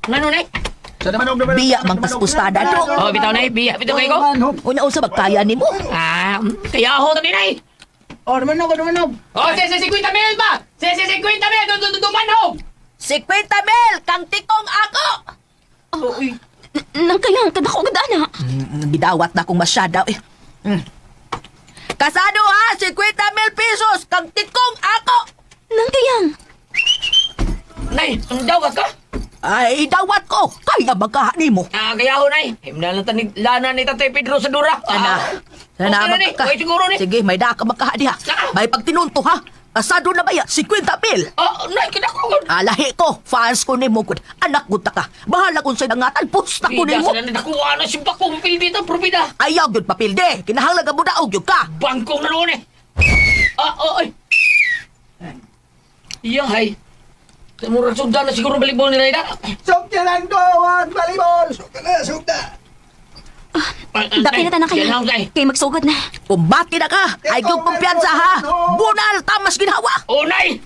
Ngano nay? Sa naman og naman. Biya mang kaspustada do. Oh, bitaw nay, biya bitaw kay ko. Unya unsa magkaya nimo? Ah, kaya ho ni nay. Oh, naman og naman og. Oh, si si 50 mil ba? Si si 50 mil du du du manhog. 50 mil kang tikong ako. Uy. Nang kayang kadako gud ana. Gidawat na akong masyada eh. Kasado ha, 50 mil pesos kang tikong ako. Nang kayang. Nay, ang dawat ka? Ay, dawat ko. Kaya magkaha nimo. Ah, kaya ho nay. Himna lang tani lana ni Tatay Pedro sa dura. Sana. Sana Okay na ni. magka. Okay siguro ni. Sige, may daka magkaha diha. Naka. May pagtinunto ha. Kasado na ba ya? 50 mil. Oh, nay kinako gud. Alahi ko, fans ko nimo gud. Anak gud ta ka. Bahala kung sa'y nangatan, pusta ko Bida nimo. sa na nakuha na simpa ko pildi ta probida. Ayaw gyud papilde. Kinahanglan ka budaog gyud ka. Bangkong na noon eh. Ah, oh, ay. Iya, hay. Murag sugdan na siguro balibol nila ida. Sugdan ko, wag balibol. Sugdan na, sugdan. Dapit na tanan Yan kayang. lang, Kay magsugod na. Kumbati na ka. Ay gyud kumpiyansa ha. Bunal tamas ginhawa. Oh, nay!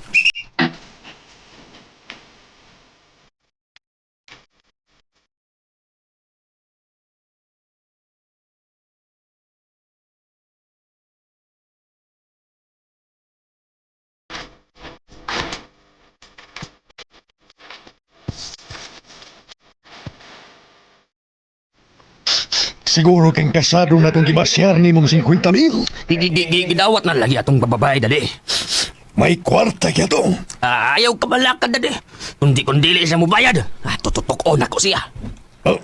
Siguro kang kasado na itong gibasyar ni mong 50 mil. Di, di, di, di, gidawat na lagi atong bababae, dali. May kwarta kaya to. Ah, ayaw ka malakad, dali. Kundi kundili siya mubayad. Ah, tututok na ko siya. Oh,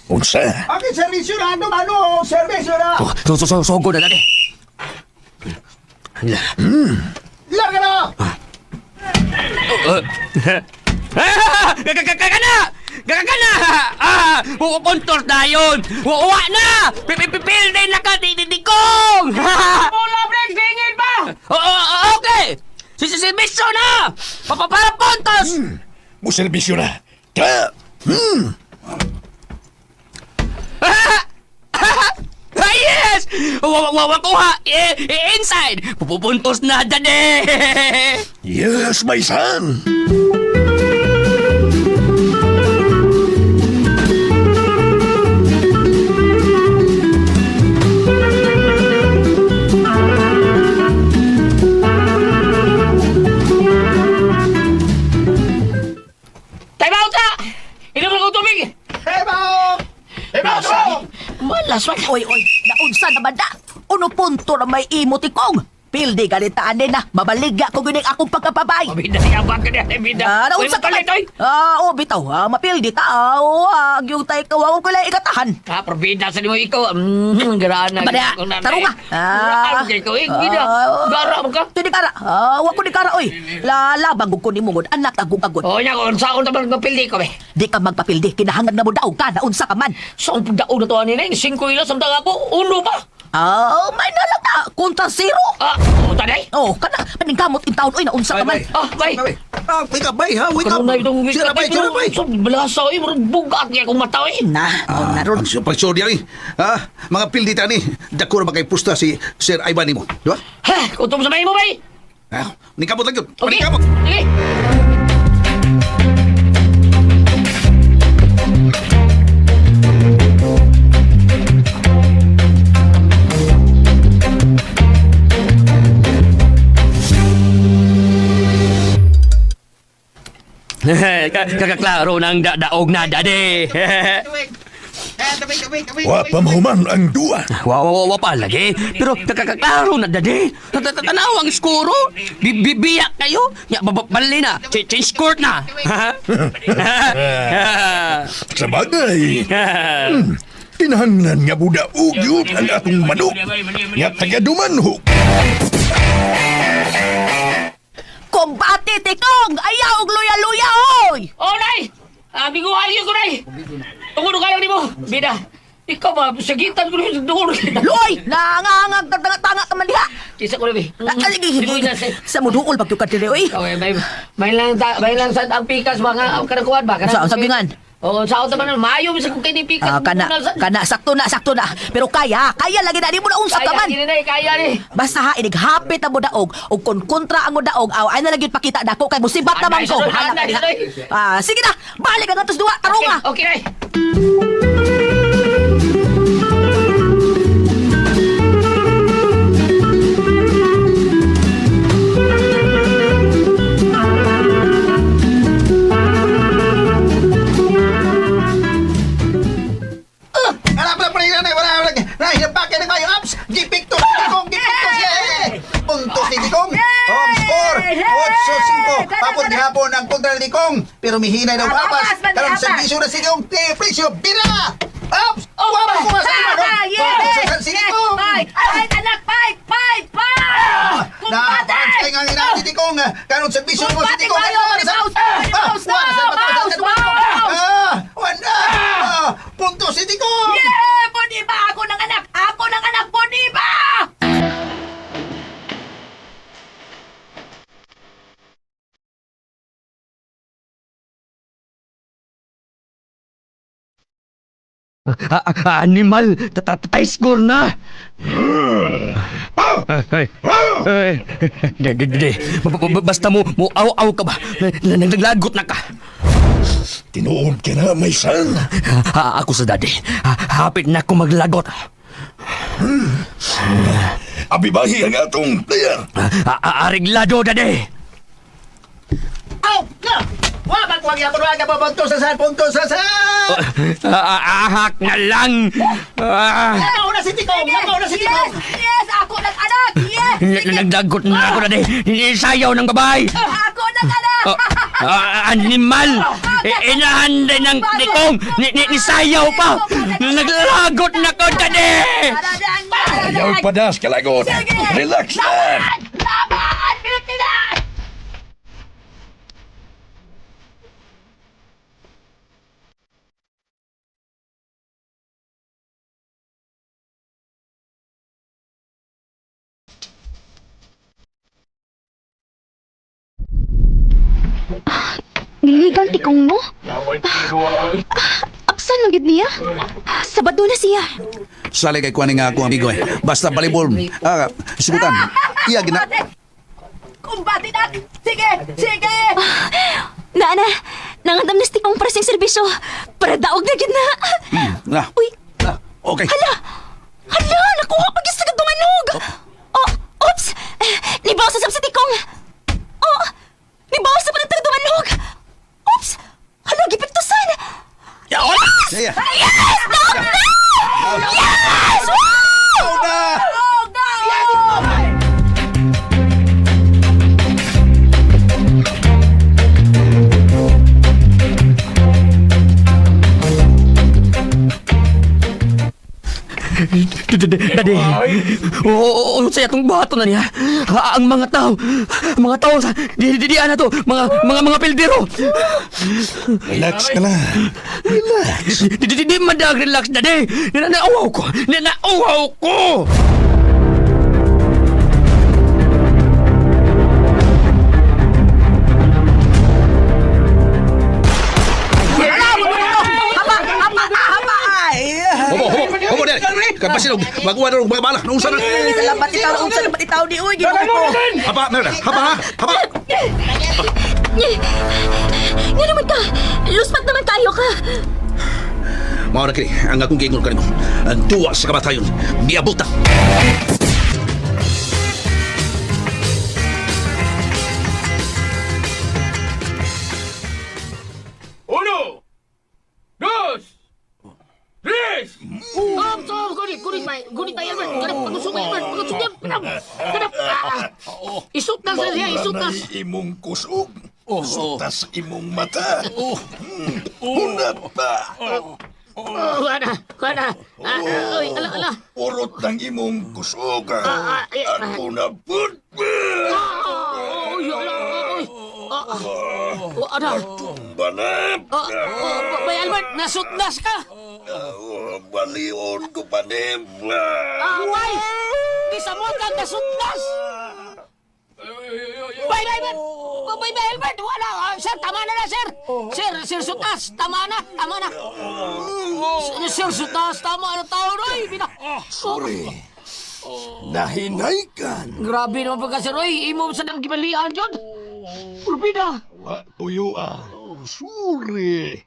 unsa? Akin servisyo na ano, ano, servisyo na. Oh, so, so, so, sogo na, dali. Hala. Larga na. Ah! Gagagagana! Gagagana! Ah! Pupuntos na yun! Uwa na! Pipipilde na ka, dididikong! Bola, break! Singil pa! Oo, okay! Sisiservisyo na! Papapara puntos! Muserbisyo na. Ka! Ah, yes! Wawa kuha! Eh, eh, inside! Pupuntos na, dade! Yes, my son. Time out ta! Inom na kong tubig! Heba! Heba! Malas man. Oy, oy, naunsa naman na. Uno punto na may imo tikong. Pildi ganita ani na. Mabaligya ko gining akong pagkapabay. Bida, yabang ka niya, bida. Ah, Uy, naunsa ka mapalit, man? oy! Ah, oh, bitaw. Ah, mapildi ta. Ah, oh, ah, gyud tay kawaw ko lang ikatahan. Ah, probida sa nimo ikaw. Garaan na. Bada, tarong ka. Ah, ikaw, eh, bida. Gara mo ka. Di kara. Ah, wa ko di kara oy. Lalabang ko ni mungod anak agong agod. Oh, nya ko unsaon ta man magpildi ko be. Di ka magpapildi kinahanglan na mo daog ka na unsa ka man. Sa so, daog na to ani nay, 5 ila samtang ako, uno pa. Ah, may nalang na kontra zero. Ah, oh, tanay. Oh, kana paningkamot in taon oy na unsa ka man. Ah, bay. Ah, wake up, bay, ha? Wake up. Kanunay itong Sira, bay, sira, bay. So, balasa, eh, murag bugat niya akong mata, eh. Na, oh, na ron. Ang pagsorya ni. Ah, mga pildi ta ni. Dako ra ba kay pusta si Sir Ivan nimo, di ba? Ha, kutob sa may mo, bay. Ah, ningkamot lang yun. Okay. Ningkamot. Sige. Kakaklaro ng daog na, dade. Wa pa mahuman ang duwa. Wa wa wa pa lagi. Pero kakaklaro na, dade. Tatanaw ang skoro. Bibiyak kayo. Ya, babali na. Change court na. Sa bagay. Kinahanglan nga budaog yun ang atong manok. Nga taga dumanhok. Kumbate tikong ayaw og luya-luya oy. Oh, nay! Ah, biguan yun ko, nay! Tungod ka lang nimo. Bida, ikaw ba, sagitan ko rin sa duol. Luoy, nangangag tanga-tanga ka man diha. Kisa ko na, be. Ah, ah, sige, sige. Sa muduol pag ka diri oy. Okay, may lang sa ang pikas ba nga kanakuan ba? Sa sabingan. Oh, sa ako naman, maayo sa kung kay pikat. Ah, kana, kana, sakto na, sakto na. Pero kaya, kaya lagi na, di mo na unsa ka Kaya, man. gini na, kaya ni. Basta ha, inighapit ang mudaog, ug kung kontra ang mudaog, aw, ay na lang yun pakita dako kay musibat naman Anday, ko. sunod, Bahala anday, ka diha. sunod. Ah, sige na, balik ang atos duwa, tarong ah. Okay, okay. Wala pala pala yun, wala wala. Nahihirap na kayo, ups! Gipikto si Tikong, gipikto siya! Puntos ni Tikong! Home score! 8-5. Papot gihapon ang kontra ni Tikong. Pero mihinay daw apas. Karong servisyo na si Tikong. Presyo, bira! Ups! Wala ko sa ima, no? Puntos sa si Tikong! Fight! Fight, anak! Fight! Fight! Fight! Na, nga ina ni Tikong. Karong servisyo mo si Kumbate Tikong. kayo! Wala sa- Mouse! Ah, Mouse na! wala sa- Mouse! Mouse! Ah, wala! Ah, puntos si Tikong! Yeah! Poniba! Ako ng anak! Ako ng anak! Poniba! Animal! Tatatay score na! Ay, ay, di, di, di. Basta mo, mo aw-aw ka ba? Naglagot na ka. Tinuod ka na, may son. Ako sa daddy. Hapit na ako maglagot. Abibahi ang atong player. Ariglado, daddy! Aw! Na! Wa ba kuwag yapon wa ka puntos sa san, puntos sa san! Ahak na lang! Nauna si Tikong! Nauna si Tikong! Yes! Yes! Ako ng anak! Yes! Naglagot na ako, daddy. Sayaw ng babae! Ako ng anak! Oh, animal! Inahan din ng tikong! Ni sayaw pa! Naglagot na ko, daddy! Ayaw padas kalagot. Relax lang. Laban! Pilipinas! Giligang tikong mo? Absan lang gid niya. Sabado na siya. Sali kay kuan nga ako amigo eh. Basta volleyball. Ah, sugutan. Iya gina. Kumbate na! Sige! Sige! Naana, nangandam na si tikong para sa serbisyo. Para daog na gid na. Na. Uy, Na. Okay. hala! Hala, nakuha pa gyud sa kadumanog. Oh, oops! Nibaw sa sab si tikong. Oh, nibaw sa pa ng dumanog. Oops! Hala, gipiktusan. Yes! Iya. Yes! Daog na! Yes! Woo! Na. Go! Go! Daddy, oo, oo, sa atong bato na niya. Ang mga tao, ang mga tao, sa, di, di, di, ana to, mga pildero. Relax ka lang. Relax. Di, di, di, di, madag, relax, daddy. Na, nauwaw ko, na, nauwaw ko. Hapa! Hapa! Hapa! Ay! Hobo, hobo, hobo dere. Kapasilog, maguwa na mga bala. Nung sana. Salamat itaw, unsa naman itaw ni uy, Ginoo ko. Haba, meron. Haba, ha? Haba. Nga naman ka! Luspat naman tayo ka! Mao na kini ang akong giingon kanimo. Ang duwa sa kamatayon niabot na. Uno, dos, tres. Oh, guni, guni, may, guni tayo, Albert. Ganap, pagusugay, Albert. Pagusugay, ganap. Ganap. Isot na siya, isot na. Maura imong kusog. Sutas imong mata. Hunat pa. Oh, wala, wala. Ah, oy, ala, ala. Urot ng imong kusog. Ah, ah, eh, ah. Ako na pud. Oh, oy, ala, oy. Ah, ah. Oh, ala. Tumba na. Oh, oh, bay Albert, nasutnas ka. Oh, Balion ko pa nim. Ah, bay. Di sa mo ka nasutnas. Bay, bay, bay. Bay, Bay, Albert, wala. Sir, tama na na, sir. Sir, Sir Sutas, tama na, tama na. Sir Sutas, tama na tao, oy. Bina. Sorry. Nahinaykan. Grabe naman pagka, sir, oy. Imo sa nang gibalian, John. Urbina. Wa tuyo ah. Sorry.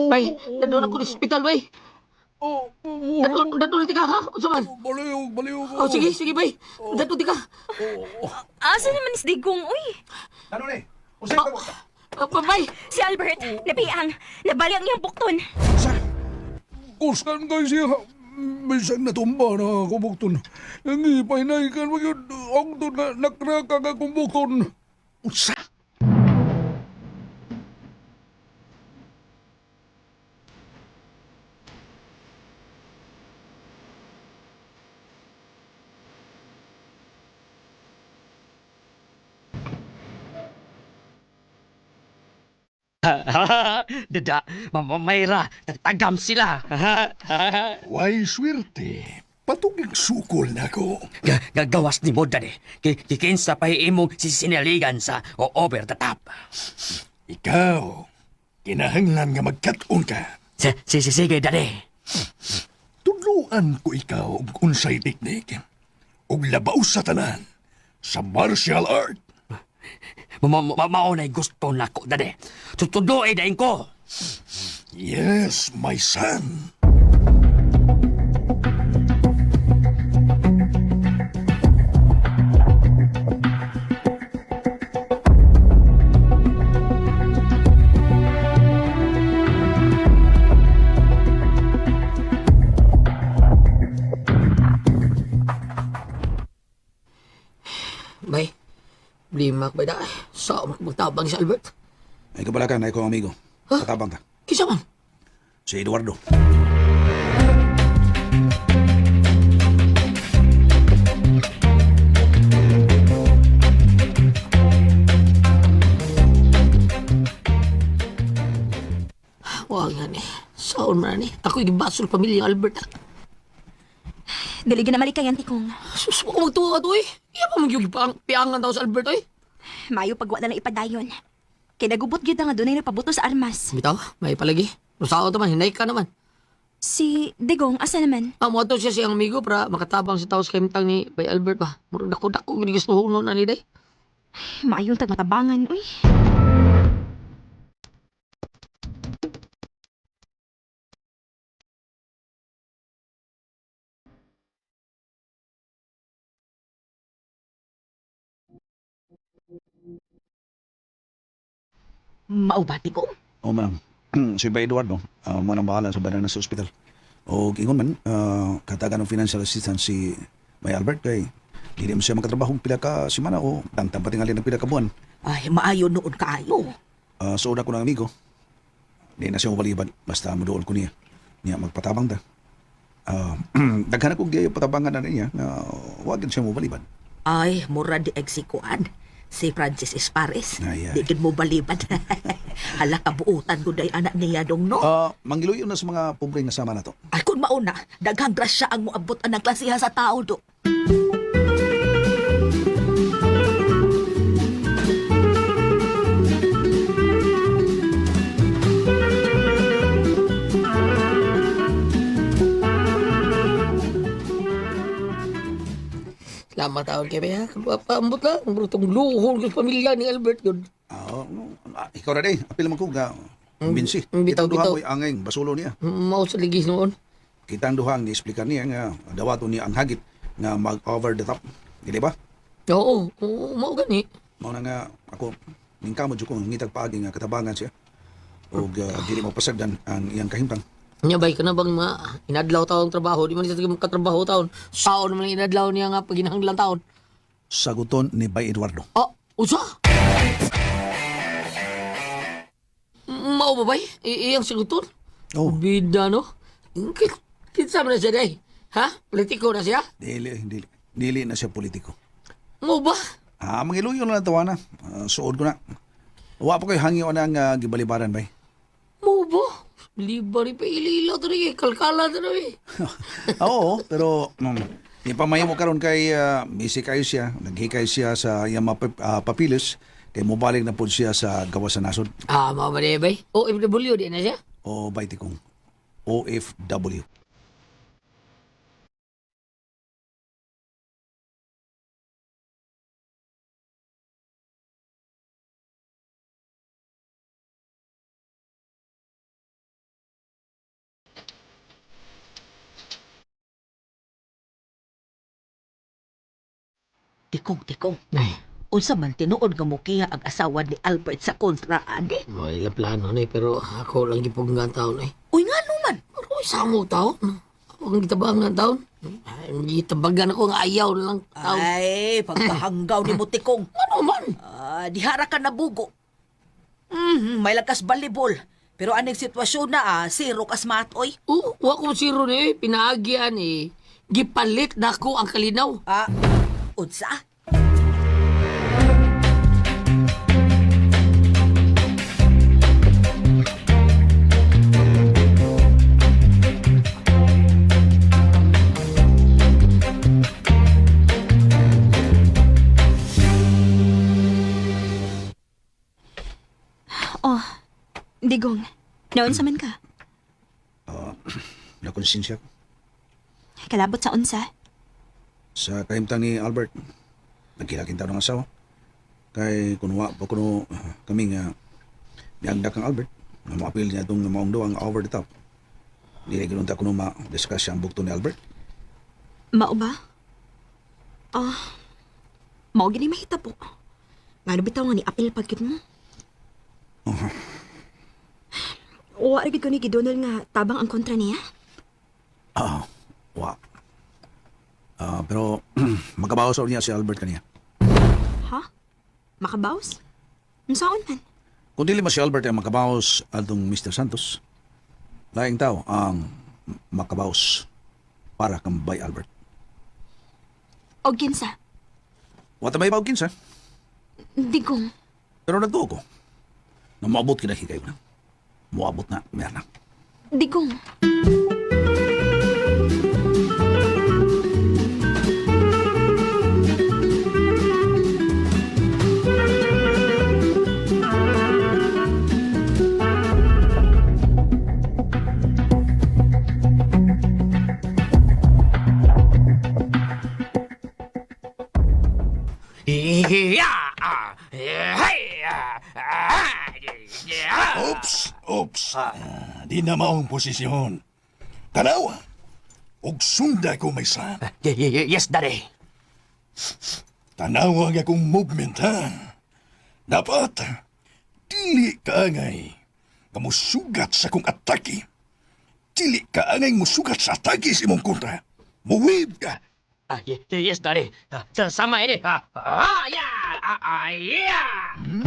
Bay, nandun ako sa ospital, bay. Oh, Nandun, nandun ka, ha? Unsa man? Baliw, baliw. Oh, sige, sige, bay. Nandun ka. Asa naman is Digong, uy? Ano ni? Usay ka mo. Bay, Si Albert, napiang. Nabali ang iyang bukton. Kuskan kay siya. Bisan natumba na kubukton. Ang ipahinaykan mo yun. Ang doon na nakraka ka kubukton. Unsa? Dada, mamamayra, tagam sila. Way swerte. Patugig sukol na ko. Gagawas ni mo, dade. Kikinsa pa imong sisinaligan sa o over the top. Ikaw, kinahanglan nga magkat-on ka. Sige, dade. Tudluan ko ikaw og unsay teknik ug labaw sa tanan sa martial art. Maunay gusto na ko, dade. Tutuloy dain ko. Yes, my son. Bay, limak bay da. Sa magtabang si Albert. Ay kabalakan, ay ko amigo. Katabang ka. Kisa man. Si Eduardo. Wag nga ni. Saon man ni. Ako gibasol pamilya Albert. Dili na malikayan, Tikong. Sus, wag ko magtuwa to eh. Iya pa magyug piangan tao sa Albert oy. Mayo pagwa na lang ipadayon. Kay nagubot gyud na nga dunay nagpabuto sa armas. Bitaw, may palagi. Saon to man, hinay ka naman. Si Digong, asa naman? Ah, mo siya siyang amigo para makatabang sa tao sa kahimtang ni Bay Albert ba. Murag dako dako gid gusto na ni day. Maayong tagmatabangan, uy. Mao ba, Digong? Oh, ma'am. Si Bay Eduardo, mo nang bahala sa badan sa ospital. O ingon man, katagan ng financial assistance si Bay Albert kay dili mo siya makatrabaho pila ka semana o tangtang patingali ng pila ka buwan. Ay, maayo noon kaayo. So una ko ng amigo. Di na siya mabaliban. Basta muduol ko niya. Niya magpatabang ta. Daghan akong di patabangan na niya na wag siya mabaliban. Ay, mura di eksikuan. Si Francis Espares. Ay, ay. Di gid mo baliban. Hala, kabuutan ko day anak niya dong no. Mangiluyo na sa mga pobre nga sama na to. Ay, kung mauna, daghang grasya ang moabot ang klasiha sa tao do. Salamat taon kay Bay ha. Paambot lang. Brutong luhol sa pamilya ni Albert yun. No, ikaw ra day. Apil man ko ga kumbinsi. Bitaw, Kitang duha bitaw. mo'y angay basulo niya. Mao sa ligis noon. Kitang duha ang ni-explicar niya nga dawato niya ang hagit nga mag over the top. Dili ba? Oo, oo, mao gani. Mao na nga ako ningkamot jud ko ngitag paagi nga katabangan siya. Og dili mo pasagdan ang iyang kahimtang. Nya bay ka na bang mga inadlaw taong trabaho, di man siya makatrabaho taon. Saon naman ang inadlaw niya nga paginahanglan taon. Saguton ni Bay Eduardo. Ah, usa? Mao ba bay? Iyang siguton? Oh. Bida no? Kinsa man na siya day? Ha? Politiko na siya? Dili, dili. Dili na siya politiko. Mo ba? Ah, mangiluyo na lang tawa na. Ah, suod ko na. Wa pa ko'y hangyo na ang gibalibaran bay. Mo ba? Liba rin pa ilila to rin eh. Kalkala to rin eh. Oo, pero ipamayo mo karon kay busy kayo siya, naghikay siya sa iyang mga papilis, kay mobalik na po siya sa gawas sa nasod. Ah, mao ba di bay? OFW di na siya? O bay tikong OFW. Tikong, tikong. Nay, Unsa man tinuod nga mukiha ang asawa ni Albert sa kontra ani? wala plano na eh, pero ako lang gipugong taon eh. Uy nga naman. Pero sa mo taon. Ako ang gitabangan taon. Ay, gitabagan ako nga ayaw na lang taon. Ay, pagkahanggaw ni mo tikong. Ano man? Ah, dihara ka nabugo. May lakas balibol. Pero aning sitwasyon na ah, zero kas matoy. Oo, wa ko zero ni eh. Pinaagian eh. Gipalit na ko ang kalinaw. Ah, unsa? Oh, Digong. Naunsa man ka? Nakonsensya ko Kalabot sa unsa. sa kahimtang ni Albert. Nagkilaking taon ng asawa. Kay kunwa pa kuno kami nga miagda kang Albert nga moapil niya itong maong duwa ang over the top. Dili ganoon ta kuno ma-discuss siya ang bugto ni Albert. Mao ba? Ah, mao gini mahitabo. Ngano bitaw nga ni apil pag yun mo? Wa ra gid ko ni gidunol nga tabang ang kontra niya. Ah, wa. Ah, pero magkabaho sa niya si Albert kaniya. Ha? Makabaws? Unsaon man? Kung dili man si Albert ang makabaos atong Mr. Santos, laing tao ang makabaos para kang bay Albert. Og kinsa? Wa ta may bawag kinsa, Digong. pero nagtuo ko. Na moabot kina higay na. Moabot na, meron na. Digong. Oops! Oops! Ah, di na maong posisyon. Tanawa! Og sunda ko may sa. Yes, daddy. Tanawa ang akong movement, ha? Dapat, dili kaangay nga musugat sa akong atake. Dili kaangay musugat sa atake sa imong kontra. Muwib ka! Ah, yes, daddy. Ah, sama ini. Ah, ah, yeah. Ah, ah, yeah.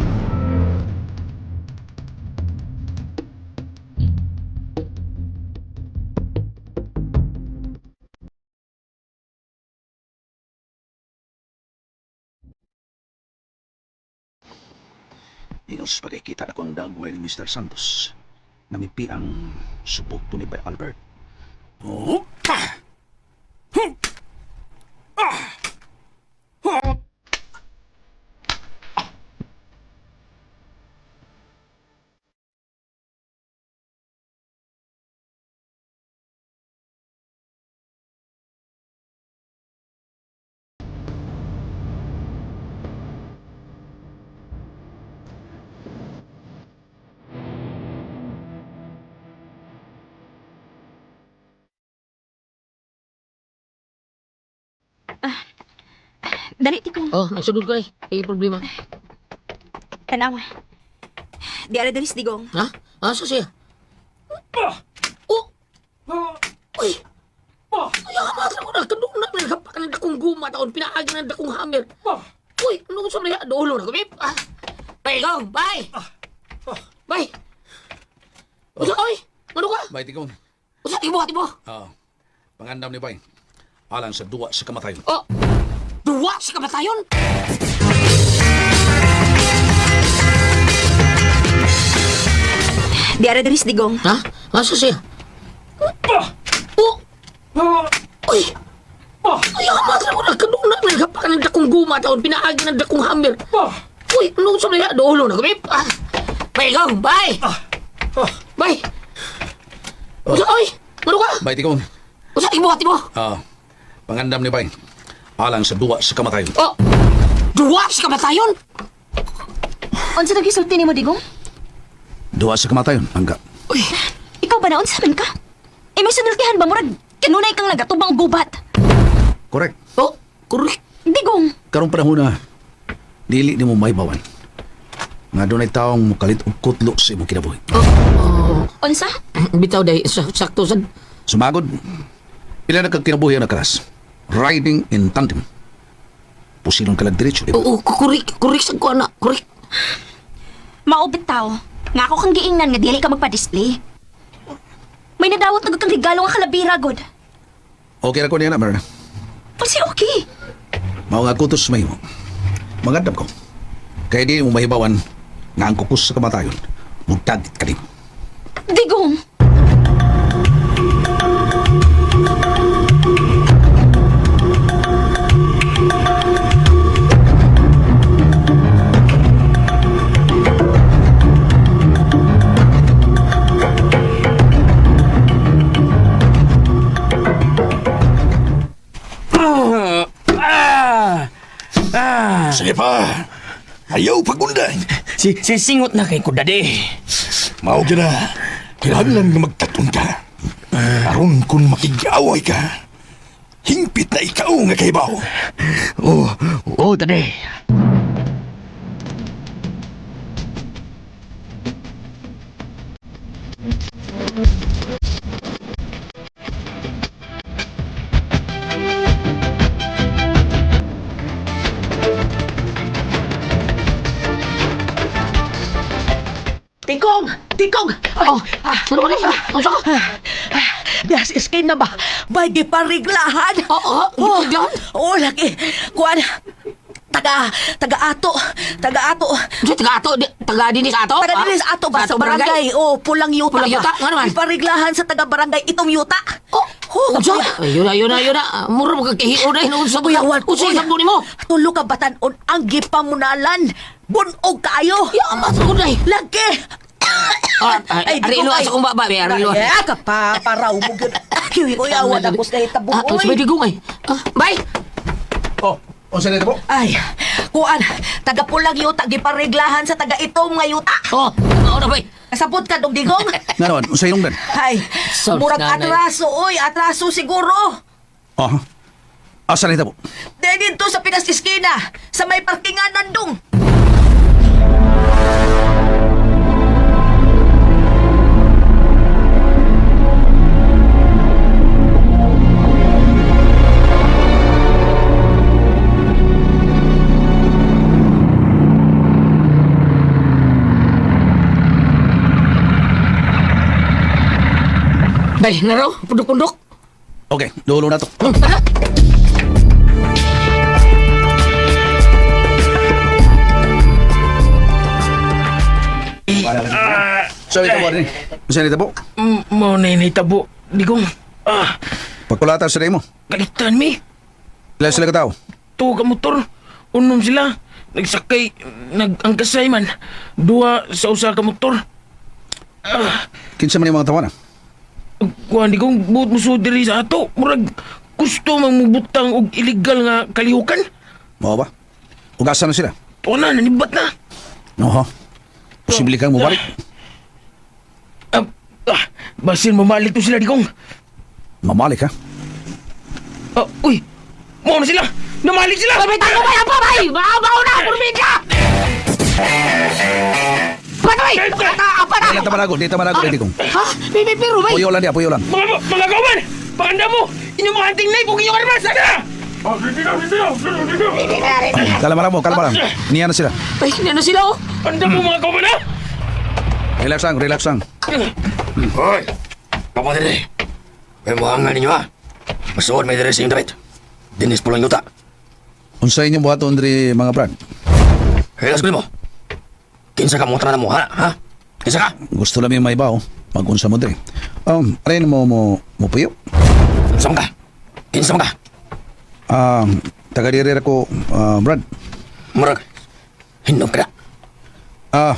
Diyos, pagkikita na ko ang dagway ni Mr. Santos. Namipi ang subok ni Bay Albert. Oh! Ah! Hmm! Ah! Ah! Dali tikong. Oh, nagsunod ko eh. Ay, problema. Tanawa. Di ara dalis digong. Ha? Asa siya? Oh! Uy! Ay, ang mga ko na. Kandong na. Naghapakan ng dakong guma taon. Pinaagi ng dakong hammer. Uy! Ano ko sa mga dulo na kami? Ah! Bay, go! Bay! Bay! Usa, oy! Ano ka? Bay, tikong. Usa, tibo, tibo! Ah, pangandam ni Bay. Alang sa duwa sa kamatayon. Oh! Duwa sa kamatayon? Di ara diris digong. Ha? Asa siya? Oh! Uy! Ay, ang matra ko nagkaduna. Naghapakan ng dakong guma taon. Pinaagi ng dakong hammer. Uy, ano sa nila? Dulo na kami. Ah. Bye, gong. Bye! Bye! Usa, oy! Ano ka? Bay, tikong. Usa, ibuhat mo! Ah, pangandam ni Bay. Alang sa duwa sa kamatayon. Oh! Duwa sa kamatayon? Unsa tong gisulti nimo digong? Duwa sa kamatayon, angga. Uy! Ikaw ba na unsa man ka? Imong sinultihan ba murag kanunay kang nagatubang gubat? Correct. Oh, correct. Digong, Karong panahon na dili nimo maybawan. Nga dunay taong mukalit og kutlo sa imong kinabuhi. unsa? Bitaw day, sakto sad. Sumagod, pila na kag kinabuhi ang nakaras. Riding in tandem. Pusilon ka lang diretso, di ba? Oo, correct. Correct sa ko, anak. Correct. Mao bitaw. Nga ako kang giingnan nga dili ka magpa-display. May nadawat na gud kang regalo nga kalabira god. Okay ra ko niya na, Merna. Unsa okay? Mao nga kutos mahimo. Magandam ko. Kaya di mo mahibawan nga ang kukus sa kamatayon. Mugtagit ka nimo. Digong. Sige pa. Ayaw pagundang. Si sisingot na kay ko, daddy. Mao na. Kinahanglan nga magtatun ka. Aron kung makig-away ka, hingpit na ikaw nga kahibaw. Oh, oh, daddy. Tikong! Tikong! Oh, ano ka na? Unsa ka? Bias skin na ba? Bay, gipariglahan! Oo, Oh, gipariglahan? oh, lagi. Kuan, taga, taga ato, taga ato. Unsa taga ato, taga dinhi sa ato? Taga Ah? dinhi sa ato ba? Sa Sa barangay. Oh, pulang yuta. Pulang ba? yuta, nga naman. Gipariglahan sa taga barangay itong yuta. Oh, Oh, unsa? Ay, yun na, yun na, yun na. Mura mo kagkahiyo na, unsa ba? Kuyawan, Unsa uy. isang nimo? Tulo ka batanon ang gipamunalan. Bunog kaayo. Ya, mas ko day. Lagi. Ah, ay, di ko arilo kay- sa kong baba, ay, arilo. Ay, kapaparaw mo gyud. Ay, kuyawan ako sa hitabo. Ah, oy. sabay digong ay. Ah, bye. Oh, unsa na po? Ay, kuan, taga pulang yuta gipareglahan sa taga itom nga yuta. Oh, mao na bay. Kasabot ka dong digong. Nga naman, unsa inong dan? Ay, Sus, murag nanay. atraso oy, atraso siguro. Oh. Asa na po? De dito sa Pinas Iskina, sa may parkingan nandong. Bay, naro, pundok-pundok. Okay, dulo na to. Tara. So ito po rin. Unsa na po? Mao na initabo. Digong. Ah, Pagkulata sa mo. kalitan mi. Ilan sila katao? Tuwa ka motor. Unom sila. Nagsakay, nag-angkasay man. Duha sa usa ka motor. Kinsa man yung mga tawana? Kuan digong buot mo diri sa ato. Murag gusto mang mubutang og illegal nga kalihukan. Mao ba? Ug asa na sila? Tuwa na, nanibat na. Oho. Posible kang mubalik. Ah, ah, basin mamalik to sila digong. Mamalik ha? Ah, uy, mao na sila. Namalik sila. Bay, tago bay, apa bay. Maabaw na, purmidya. Patay! Apa na? Dili ta manago, dili ta manago, dili kong. Ha? May may pero bay. Puyo lang diya, puyo lang. Mga kauban, pakanda mo. Inyong mga anting knife ug inyong armas. Sana! Kalma lang mo, kalma lang. Niya na sila. Bay, ano sila oh? Anda mo mga kauban ha? Relax lang, relax lang. Hoy! Kapo diri. May muhangan ninyo ha. Masuod may diri sa inyong damit. Dinis pulang yuta. Unsa inyong buhaton diri mga brad? Hilas ko mo. Kinsa ka mo na mo, ha? Ha? Kinsa ka? Gusto lang yung may baw. Magunsa mo diri. Arin mo mo mo puyo? Kinsa man ka? Kinsa man ka? Taga diri ra ko, Brad. Murag, hinog ka na.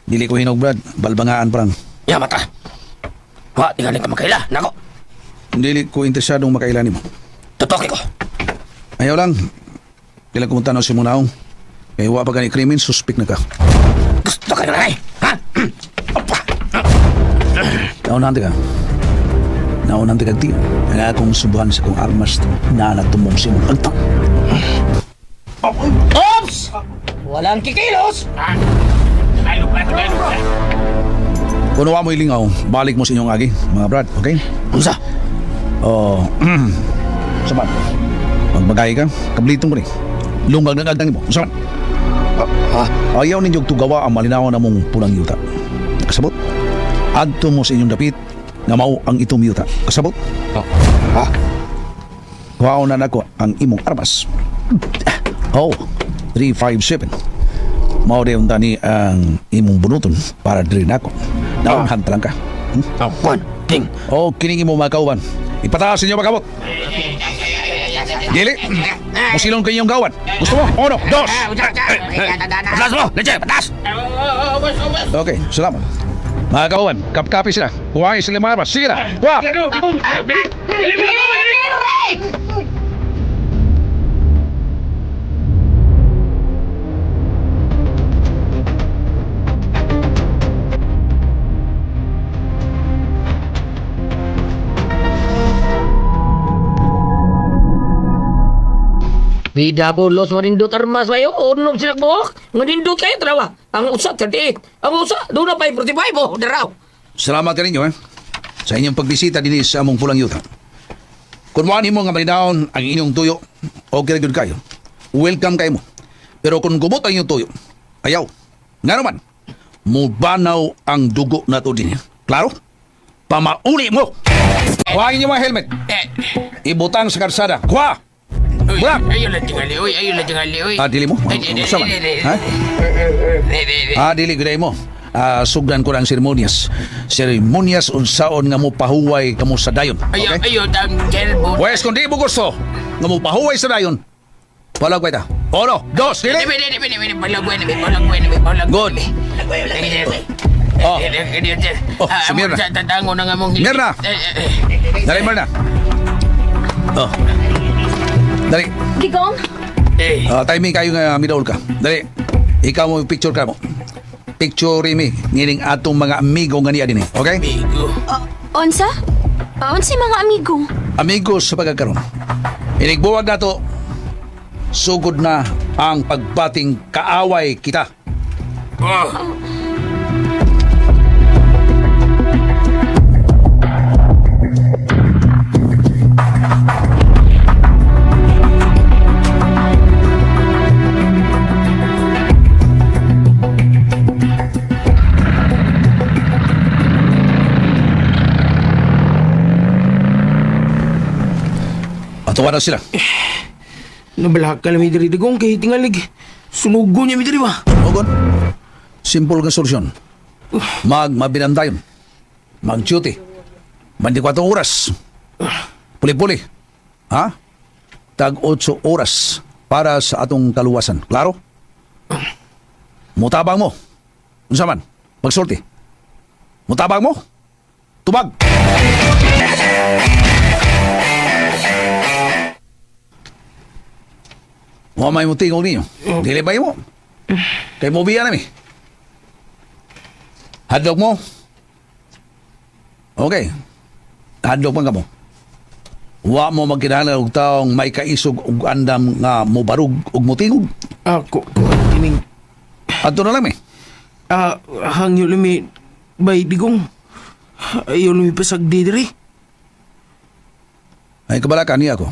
Dili ko hinog, Brad. Balbangaan parang. Ya, mata. Wa, tingalin ka makaila. Nako, Dili ko interesadong makaila nimo. tutoki ko. Ayaw lang. Dili ko mutanaw si Munaong. Kay wa pa gani krimen, suspect na ka. Gusto ka na eh. Ha? Opa! Naunahan ka. Naunahan ka tiyo. Ang akong subuhan sa kong armas na natumong si mong agtang. Ops! Walang kikilos! Kung wa mo'y lingaw, balik mo sa inyong agi, mga brad, okay? Unsa? Oh, saman. Magbagay ka, kablitong ko ni. Lungag ng agtang mo. Saman. Ha? Ayaw ninyong tugawa ang malinaw na mong pulang yuta. Kasabot? Adto mo sa inyong dapit nga mao ang itong yuta. Kasabot? Ha? Kuhaon na nako ang imong armas. Oh, 357. Mao rin tani ang imong bunuton para diri nako. Naunhan lang ka. One, ting. O, kining imo mga kauban. Ipataas inyo magabot. Dili. Musilon kayo inyong gawan. Gusto mo? Uno, dos. Patas mo! Leche, patas! Okay, salamat. Mga kauban, kapkapi sila. Kuhain sila mga armas. Sige na. Kuha! Bida ko los manindot armas bayo. Unom sila buhok. Manindot kayo trawa. Ang usa 38. Ang usa doon na 545 oh. Daraw. Salamat kaninyo eh. Sa inyong pagbisita dinhi sa among pulang yuta. Kung mo mo nga malinawon ang inyong tuyo, okay ra gyud kayo. Welcome kayo mo. Pero kung gumot ang inyong tuyo, ayaw. Nga naman, mubanaw ang dugo na to din. Klaro? Pamauli mo! Kuha ang inyong mga helmet. Ibutang sa karsada. Kuha! Burak! Ayaw lang tingali oy. Ayaw lang tingali oy. Ah, dili mo? Unsa man? Ha? Ah, dili gyud mo. Ah, sugdan ko ang seremonyas. Seremonyas unsaon nga mo pahuway kamo sa dayon. Ayaw Okay? ayaw tang kelbo. Pwes kung di mo gusto nga mo pahuway sa dayon, palag ta. Uno, dos, dili. Good. Oh. Oh, si Mirna. Mirna. Dali, Mirna. Oh. Dali. Digong? Ah, timing kayo nga midaol ka. Dali. Ikaw mo picture ka mo. Picture mi ngining atong mga amigo nga niya dinhi, okay? Unsa? Unsa mga amigo? Amigos sa pagkakaroon. Inigbuwag nato sugod na ang pagbating kaaway kita. Atuwa na sila. Nabalahag ka lang mi diri digong kay tingalig. Sunugo niya mi diri ba? Ogon. Simple nga solusyon. Magmabinandayon. Mag-duty. 24 oras. Puli-puli. Ha? Tag 8 oras para sa atong kaluwasan. Klaro? Mutabang mo. Unsa man? Pagsulti. Mutabang mo? Tubag. Wa may mo tingog ninyo. Dili ba mo? Kay mo biya nami. Hadlok mo? Okay. Hadlok man ka mo. Wa mo magkinahanglan og taong may kaisog og andam nga mobarug og motingog. Ah, ko, ko kining Adto na lang mi. ah hangyo lumi bay digong. Ayaw lumi pasag di diri. Ay kabala ka niya ako.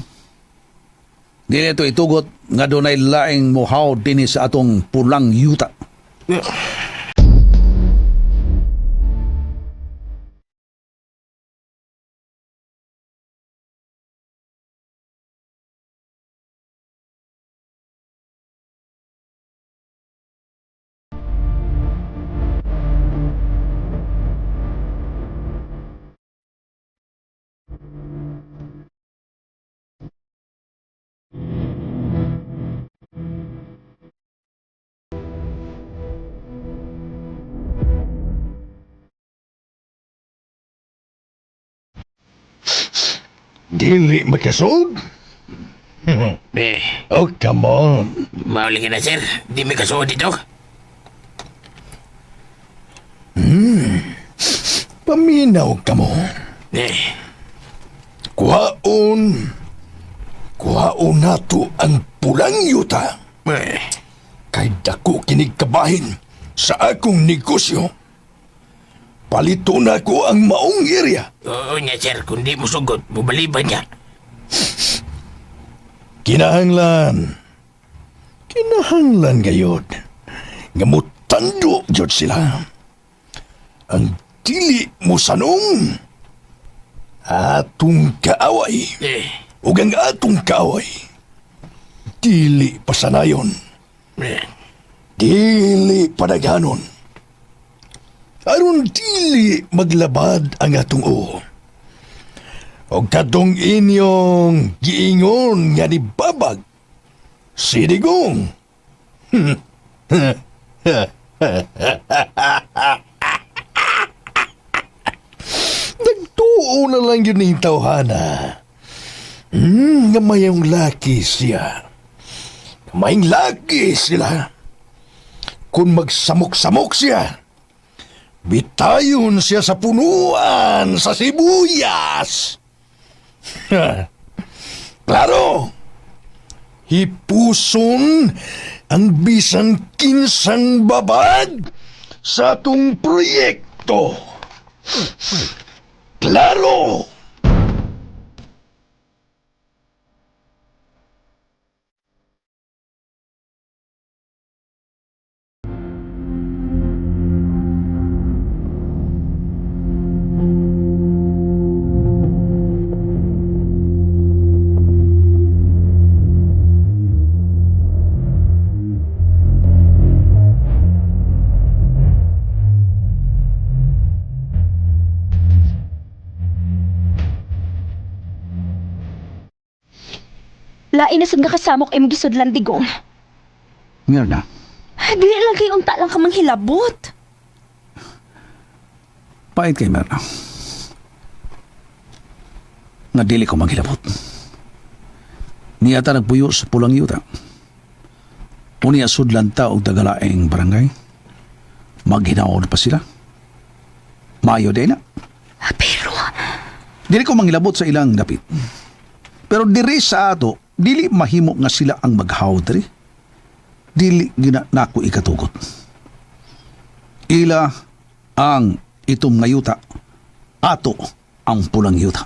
Dili ito itugot nga dunay laing mohaw dinhi sa atong pulang yuta. Eh, Dili makasod? Eh, Oh, come on. mauli na, sir. Di may kasuod dito. Paminaw ka mo. Eh, Kuhaon. Kuhaon nato ang pulang yuta. eh, Kay dako kinig kabahin sa akong negosyo. Palito na ko ang maong area. oo niya, sir. Kung di mo sugot, mubaliban niya. Kinahanglan. Kinahanglan gayod. Nga mutando jud sila. Ang dili mo sanong atong kaaway. Eh, Ug ang atong kaaway. Dili pasanayon. eh, Dili padaghanon. Aron dili maglabad ang atong uo. Og kadtong inyong giingon nga nibabag, sinigong. Nagtuo na lang yun ning tawhana. Nga mayong laki siya. Mayong laki sila. Kung magsamok-samok siya, bitayon siya sa punuan sa sibuyas. Klaro, hipuson ang bisan kinsang babag sa atong proyekto. Klaro! Lain na sad nga kasamok imong gisudlan Digong. Mirna, Dili lang kay unta lang ka manghilabot. pait kay Mirna. Nga dili ko maghilabot. Niya ta nagpuyo sa pulang yuta. Unya sudlan ta og dagalaeng barangay. Maghinaon pa sila. Mayo din na. Pero, Dili ko manghilabot sa ilang dapit. Pero diri sa ato, dili mahimo nga sila ang maghaw diri. Dili gina nako ikatugot. Ila ang itom nga yuta, ato ang pulang yuta.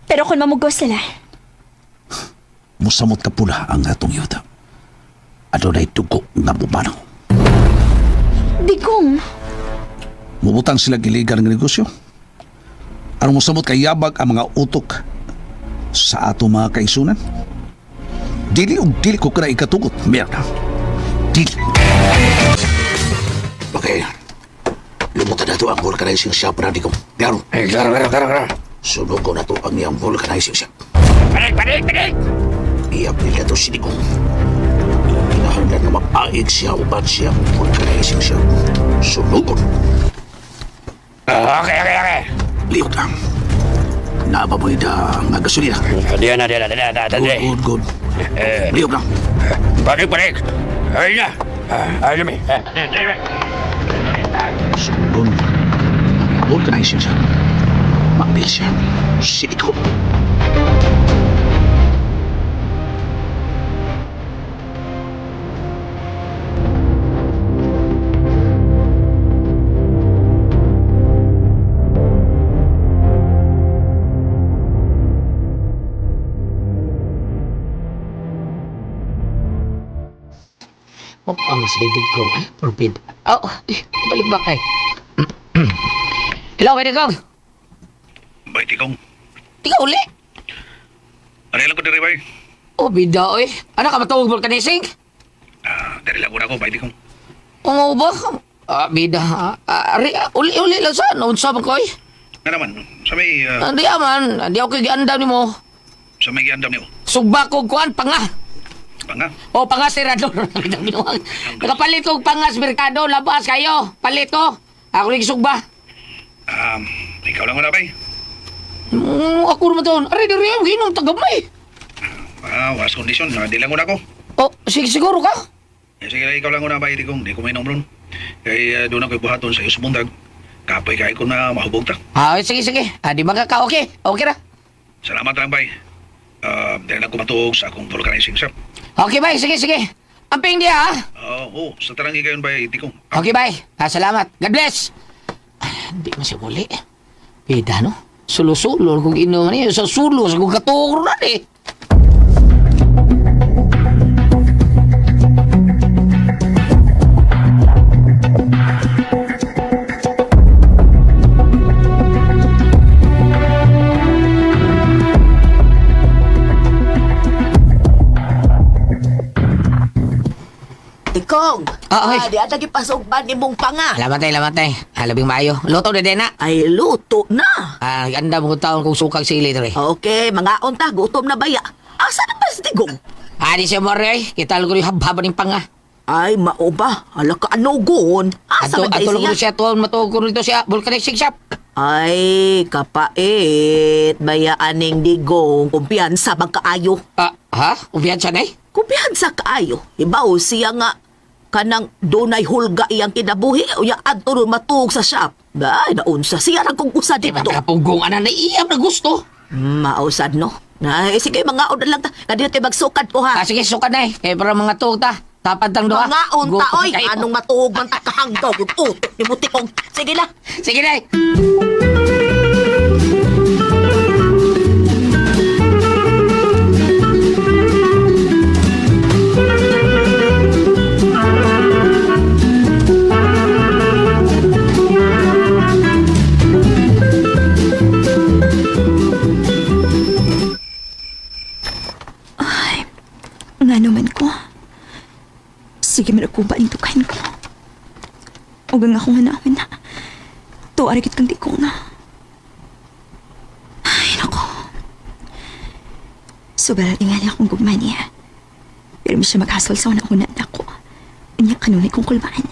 pero kung mamugos sila, Musamot ka pula ang atong yuta. Adunay dugo nga bubanaw. Digong, Mubutang sila iligal nga negosyo. Aron mosamot kay yabag ang mga utok sa ato mga kaisunan. Dili og dili ko kana ikatugot, Mirna. Dili. Okay. Lumutan na to ang vulcanizing shop na di ko. Klaro. eh, klaro, klaro, klaro, klaro. Sunog ko na to ang iyang vulcanizing shop. Panik, panik, panik! Iapil na to si Digong. Kinahanglan nga mapaig siya uban siya ang vulcanizing shop. Sunugon. Ah, okay, okay, okay. Lihok lang. Naababoy da nga gasolina. Diyan na, diyan na, diyan na, diyan na. Good, good, good. Eh, Lihok lang. panik, panik! Ayun na! Ah, ayun na, eh. Eh, eh. Sunugon. Vulcanizing shop. Maapil siya. Si Digong. Ang silid ko. Forbid. Oh, eh, balik ba kay? Hello, pwede kong. Bay, Digong. Tika uli. Ano lang ko diri, bay? Oh, bida, oy. Ano ka matawag vulcanizing? Ah, diri lang ko na ako, bay, Digong. Oo ba? Ah, bida. Ah, ari, uli, uli lang sa. Naunsa man ko, oy. Nga naman, sa may, Hindi aman. Hindi ako giandam ni mo. sa may giandam niyo. Sugba ko kuan panga. Panga. O panga serado. Nakapalit kog panga sa merkado. Labas kayo. Palit ko. Ako rin sugba. Ikaw lang wala, bay. Ako naman taon. Aray, diri, ginom tagamay. Ah, was kondisyon. Di lang una ko. Oh, sige, siguro ka. Eh, sige, ikaw lang una bay Digong. Di ko may ron. Kay doon ako buhaton sa iyo sa bundag. Kapoy kay ko na mahubog ta. Ah, sige, sige. Ah, di ba ka? Okay. Okay ra. Salamat lang bay. Dahil lang ko matuog sa akong vulcanizing shop. Okay, bye. Sige, sige. Amping diya, ha? Oo, oh, sa tarang higayon bay Digong. Okay, bye. Ah, salamat. God bless. Ah, Hindi man siya muli. Pida, no? Sulo-sulo kung inuman niya. Sa sulo, sa kong katuro na eh. Tikong. Ah, oy. Di ata gipasugban nimong panga. Lamat tayo, lamat tayo. Ah, labing maayo. Luto na din na. Ay, luto na. Ah, ganda mo kung taon kung sukag sili dre. Okay, mga unta, gutom na baya. Asa na ba si Digong? Ah, di siya mo rin. Kita ko yung habhaban ng panga. Ay, mao ba? Hala ka, ano gon? Asa Ato, man ato day ko siya? siya tuon matuog ko nito siya. Vulcanizing shop. Ay, kapait. Bayaaning Digong, kumpiyansa bang kaayo? Ah, ha? Kumpiyansa na eh? Kumpiyansa kaayo. Ibaw siya nga kanang dunay hulga iyang kinabuhi o ya adto ron matuog sa shop. Ay, naunsa siya ra kung usa Di ba dito. kapugong ana na iyam na gusto? Mausad no. Na, eh, sige, mga na lang ta. Kadito tayo magsukad ko ha. Ah, sige, sukad na eh. Kaya para mga tuog ta. Tapad tang doha. Mga unta, Gutom oy. kayo. Anong matuog man ta kahanggaw. Utok ni Butikong. Sige lang. Sige na eh. Nga naman ko. Sige man ako ba ang tukahin ko. Ug ang akong hanawin na. Tuwa gid kang di ko na. Ay, nako. Sobra tingali akong gugma niya. Pero mi siya maghasol sa una-una na ako. Unya kanunay kong kulbaan.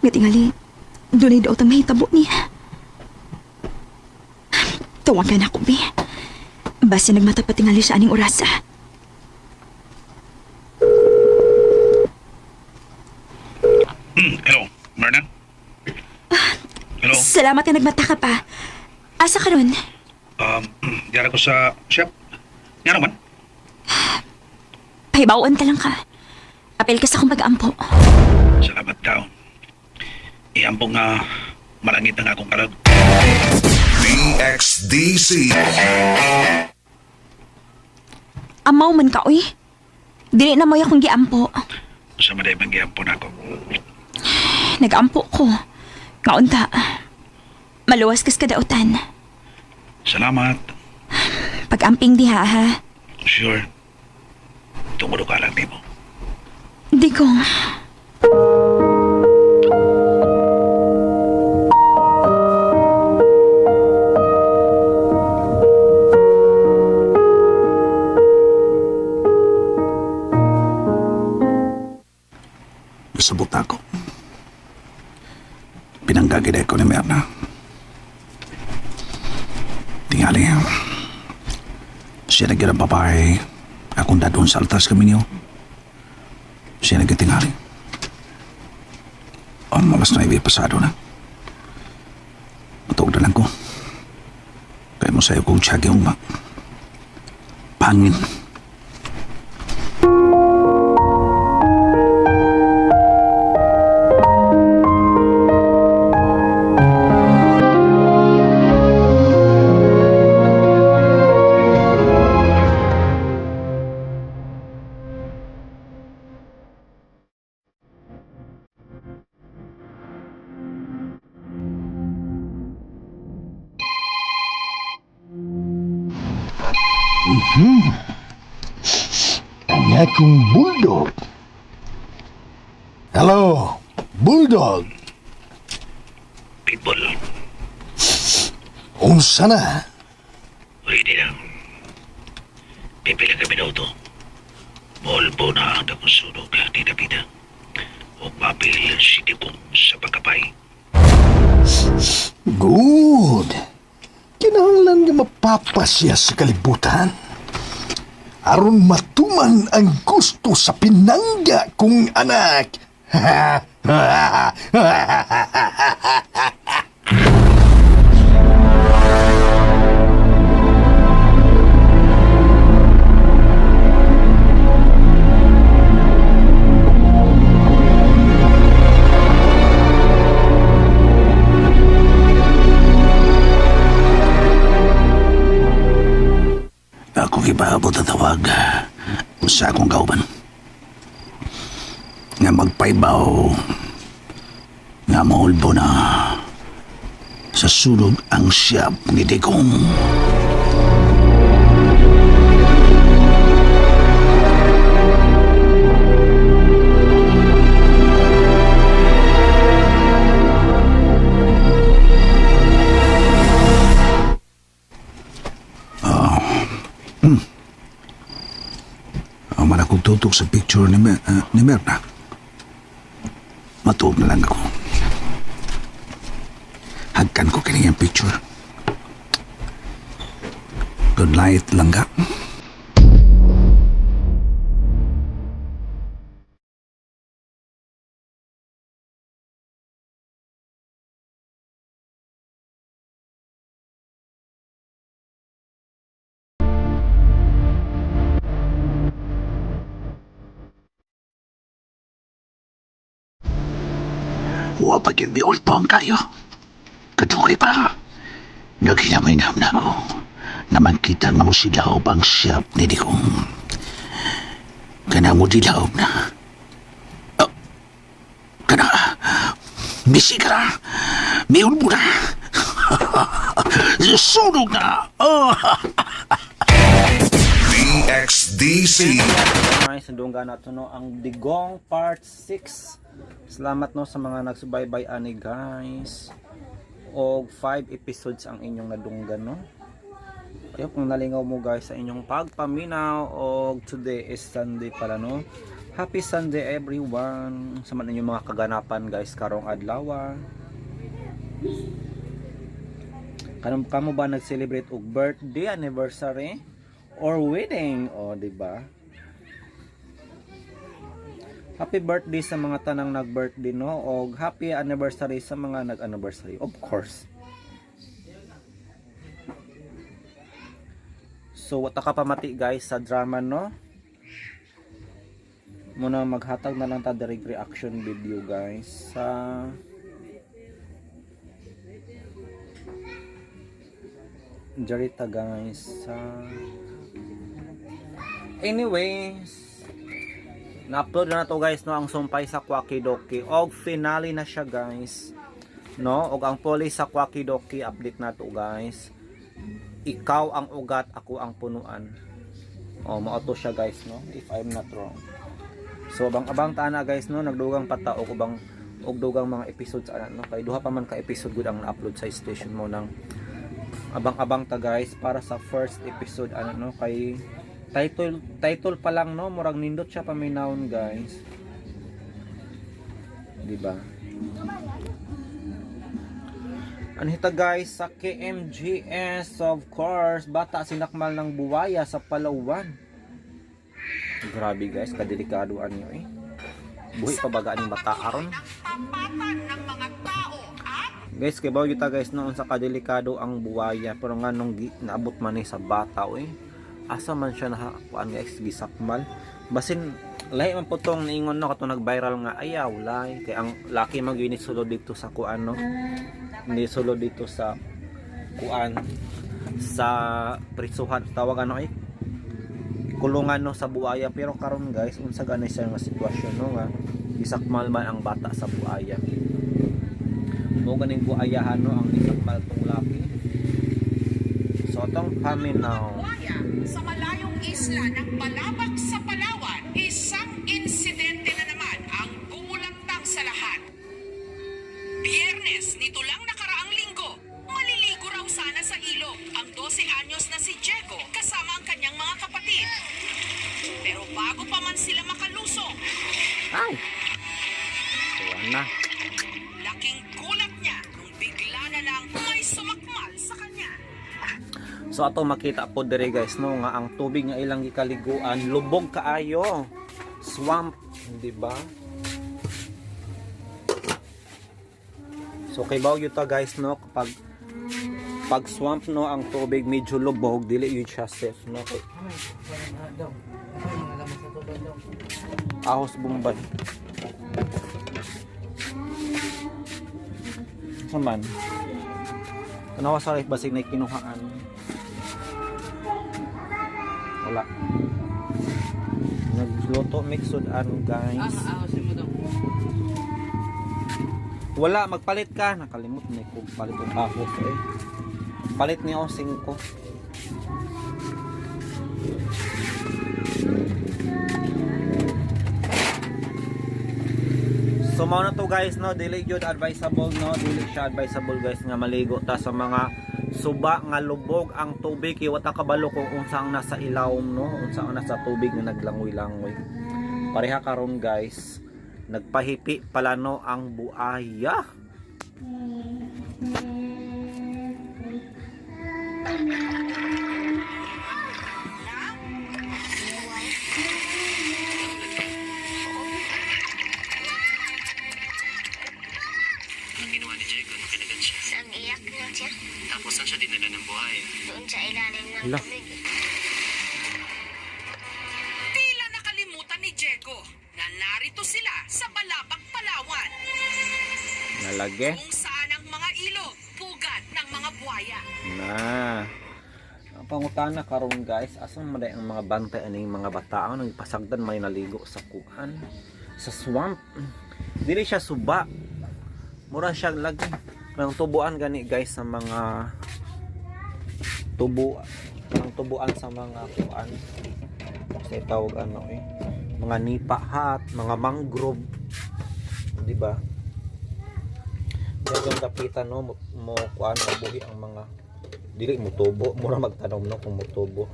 Nga tingali, dunay daw tang mahitabo niya. Tawagan ako, be. Basta nagmata pa tingali siya aning orasa. Hello, Myrna? Hello? Salamat na nagmata ka pa. Asa ka ron? Diyan ako sa shop. Nga naman. Pahibawan ka lang ka. Apel ka sa akong pag-ampo. Salamat daw. Iambong nga malangit ang akong kalag. DXDC. Amaw man ka, uy. Dili na mo akong giampo. Sa maday bang giampon ako. Nag-ampo ko. Ngaunta. Maluwas kas kadautan. Salamat. Pag-amping diha, ha? Sure. Tungod ka lang nimo. Digong. Nasabot ako. Pinanggagid ko ni Merna. Tingali. Siya nagyan ang babae. Akong dadon sa altas kami niyo. Siya nagyan. Ang malas na pasado na. Matuog na lang ko. Kaya mo sa'yo kong tiyagi yung pangin. Ang akong bulldog. Hello, bulldog. Pitbull. Unsa na? Pwede lang. Pipila kami daw to. Bolbo na ang dakong sunog ni Davida. O papel si Digong sa pagkapay. Good. Kinahanglan nga papa siya sa kalibutan. Aron matuman ang gusto sa pinangga kong anak. Ako gipaabot ang tawag sa akong kauban. Nga magpaibaw, nga maulbo na sa sunog ang siyap ni Digong. Ang man akong tutok sa picture ni, ni Merna. Matuog na lang ako. Hagkan ko kini ang picture. Good night, langga. Wa pa gyud miulpong kayo. Kaduoy pa. Naghinam-hinam na ako. Naman kita nga mo silaob ang siyap ni Digong. Kana mo dilaob na. Oh, kana. Misika na. Miulbo na. Sunog na. Oh. DXDC. Guys, sundungan nato no ang Digong Part 6. Salamat no sa mga nagsubaybay ani guys. Og 5 episodes ang inyong nadunggan no. Ayo kung nalingaw mo guys sa inyong pagpaminaw og today is Sunday pala no. Happy Sunday everyone. Sa man inyong mga kaganapan guys karong adlaw. Kanong kamo ba nag-celebrate og birthday, anniversary or wedding? O, di ba? Happy birthday sa mga tanang nag-birthday no og happy anniversary sa mga nag-anniversary, of course. So wata ka pamati guys sa drama no. Muna maghatag na lang ta direct reaction video guys sa Jarita guys sa. Anyways, na-upload na to guys no ang sumpay sa Kwakidoki og finale na siya guys no. Og ang police sa Kwakidoki update na to guys. Ikaw ang ugat, ako ang punuan. Oh, mao to siya guys no, if I'm not wrong. So abang-abang ta na guys no, nagdugang pa ta og ubang og dugang mga episodes ana no, kay duha pa man ka episode gud ang na-upload sa station mo nang abang-abang ta guys para sa first episode ano no, kay title title pa lang no, murag nindot siya paminawon guys, di ba? Ano hita guys sa KMGS, of course, bata sinakmal ng buwaya sa Palawan. Grabe guys, kadelikado anyo eh. Buhi pa baga aning bata aron guys, kay bawo ta guys noon sa kadelikado ang buwaya, pero nga nung naabot man ni sa bata eh, asa man siya nakakuan guys, gisakmal. Basin lahi man po tong niingon no, katong nag-viral nga ayaw lay kay ang laki man gyud ni sulod dito sa kuan no, ni sulod dito sa kuan sa prisuhan, tawag ano eh, kulungan no sa buaya. Pero karon guys, unsa ganay siya nga sitwasyon no, nga gisakmal man ang bata sa buaya mo ganing buayahan no ang gisakmal tong laki. So atong paminaw. Sa malayong isla ng Balabac sa Palawan, isang insidente na naman ang gumulantang sa lahat. Biyernes nito lang nakaraang linggo, maliligo raw sana sa ilog ang 12 anyos na si Diego kasama ang kanyang mga kapatid. Pero bago pa man sila makalusong, ay tuwan na. laking gulat niya nung bigla na lang may sumakmal sa kanya. So ato makita po dire guys no nga ang tubig nga ilang gikaliguan lubog kaayo. Swamp, di ba? So kay baw ta guys no kapag pag swamp no ang tubig medyo lubog dili yun siya safe no kay ahos Bombay. Saman. Tanawa sa life basig na kinuhaan. Wala. Nagluto mixod an guys. Wala, magpalit ka. Nakalimot na ko palit og ahos eh. Palit niyo 5. So mao na to guys no, dili gyud advisable no, dili siya advisable guys nga maligo ta sa mga suba nga lubog ang tubig kay wa ta kabalo kung unsa ang nasa ilawom no, unsa ang nasa tubig nga naglangoy-langoy. Pareha karon guys, nagpahipi pala no ang buaya. Ang ginawa ni Diego nung kinagat siya. Ang iyak na siya. Tapos saan siya dinala ng buhay? Doon sa ilalim ng Hala. tubig. Tila nakalimutan ni Diego na narito sila sa Balabac, Palawan, Nalagi. kung saan ang mga ilog pugad ng mga buhaya. Na. Ang pangutana karon guys, asa man day ang mga bantay aning mga bata ang nagpasagdan may naligo sa kuan sa swamp. Dili siya suba. Mura siya lagi. Kanang tubuan gani guys sa mga tubo kanang tubuan sa mga kuan sa tawag ano eh mga nipa hat, mga mangrove, di ba? Dagang kapitan no mo, mo kuan mabuhi ang mga dili mo tubo mura magtanom no kung mutubo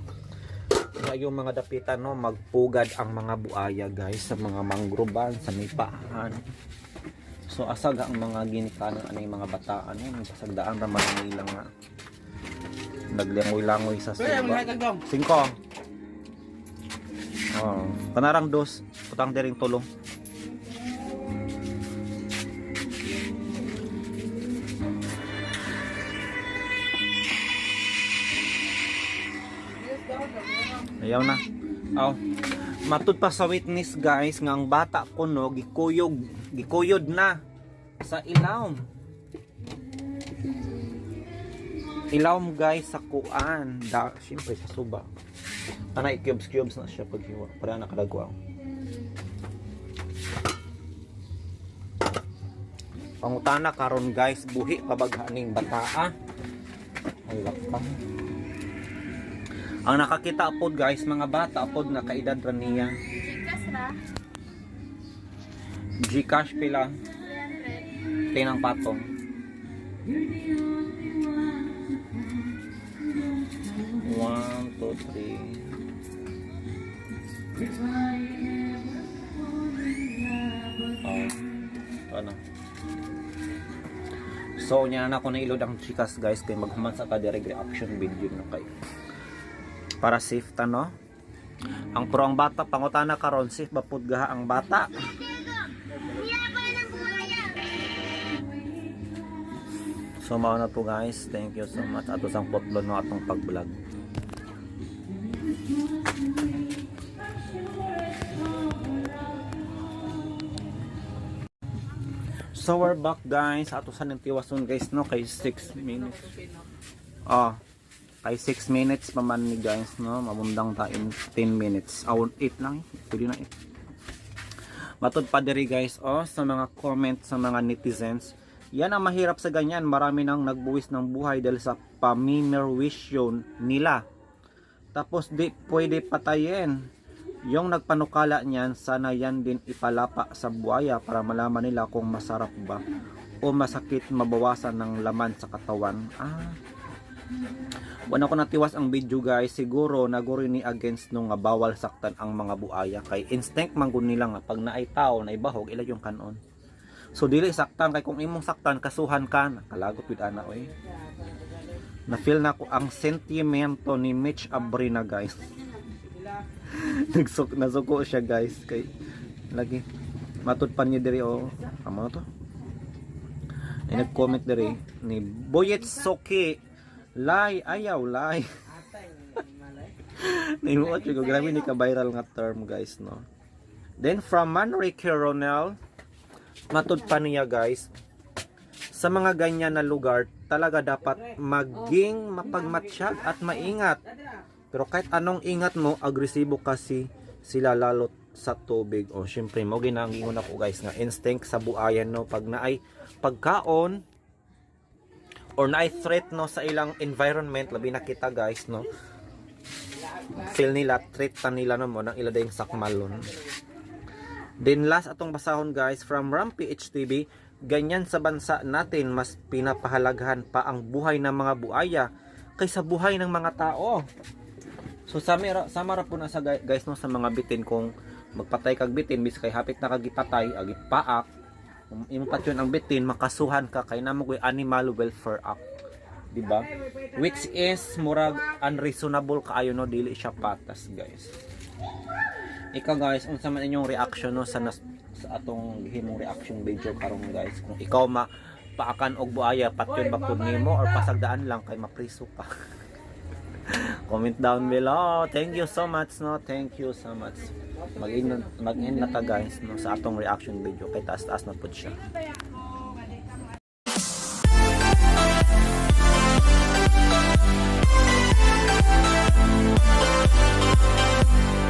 nga yung mga dapitan no magpugad ang mga buaya guys sa mga manggroban sa nipahan. So asag ang mga ginikanan anay mga bataan no pasagdaan ra man nila nga naglangoy-langoy sa suba. Singko. Oh, kanarang dos putang dering tulong. Ayaw na. Aw. Matud pa sa witness guys nga ang bata kuno gikuyog, gikuyod na sa ilawom. Ilawom guys sa kuan. Da, syempre sa suba. Anay cubes cubes na siya paghiwa para nakalagwaw. Pangutana karon guys, buhi pa baghaning bataa. Ay pa. Ang nakakita pod guys, mga bata pod nga kaedad ra niya. Gcash ra. Gcash pila. Tinang patong. 1, 2, 3. Oh, ito na. So, niya na ako nailod ang Gcash guys kay maghuman sa ta direct reaction video no kay para safe ta no. Ang pro ang bata pangutana karon safe ba pud gaha ang bata? So mao na po guys. Thank you so much ato sang putlon no atong pag-vlog. So we're back guys. Ato sa nang tiwason guys no kay 6 minutes. Oh. Kay 6 minutes pa man ni guys no. Mamundang ta in 10 minutes. Aw 8 lang eh. Pwede na 8. Matod pa diri guys oh sa mga comment sa mga netizens. Yan ang mahirap sa ganyan. Marami nang nagbuwis ng buhay dahil sa pamimerwisyon nila. Tapos di pwede patayin. Yung nagpanukala niyan, sana yan din ipalapa sa buhaya para malaman nila kung masarap ba o masakit mabawasan ng laman sa katawan. Ah. Wala ko natiwas ang video guys. Siguro naguri ni against nung nga bawal saktan ang mga buaya kay instinct man gud nila nga pag naay tao na ibahog ila yung kanon. So dili saktan kay kung imong saktan kasuhan ka, nakalagot gud ana oy. Na-feel na ko ang sentimento ni Mitch Abrina, guys. Nasuko siya, guys, kay lagi matud pa niya diri, oh. Amo na to. Ay, nag-comment diri ni Boyet Soki, "Lay ayaw lay." Nimuot ko, grabe ni ka viral nga term, guys, no. Then from Manrique Ronel, matud pa niya, guys, "Sa mga ganyan na lugar, talaga dapat maging mapagmatsyag at maingat. Pero kahit anong ingat mo, agresibo kasi sila lalo sa tubig." O, syempre, mo ginangingon ako, guys, nga instinct sa buayan, no, pag naay pagkaon or naay threat, no, sa ilang environment, labi na kita, guys, no, feel nila threat ta nila, no, mo nang ila dayong sakmalon. Then last atong basahon, guys, from Rampi HTV, "Ganyan sa bansa natin, mas pinapahalagahan pa ang buhay ng mga buaya kaysa buhay ng mga tao." So sama ra po na sa guys, no, sa mga bitin, kung magpatay kag bitin bis kay hapit na kag gipatay agi paak, kung imong patyon ang bitin, makasuhan ka kay namo koy Animal Welfare Act, di ba? Which is murag unreasonable kaayo, no, dili siya patas, guys. Ikaw, guys, unsa man inyong reaction, no, sa atong gihimong reaction video karon, guys? Kung ikaw ma paakan og buaya, patyon ba pud nimo or pasagdaan lang kay mapriso ka? Comment down below. Thank you so much, no. Thank you so much. Mag-in na ta, guys, no, sa atong reaction video kay taas-taas na pud siya.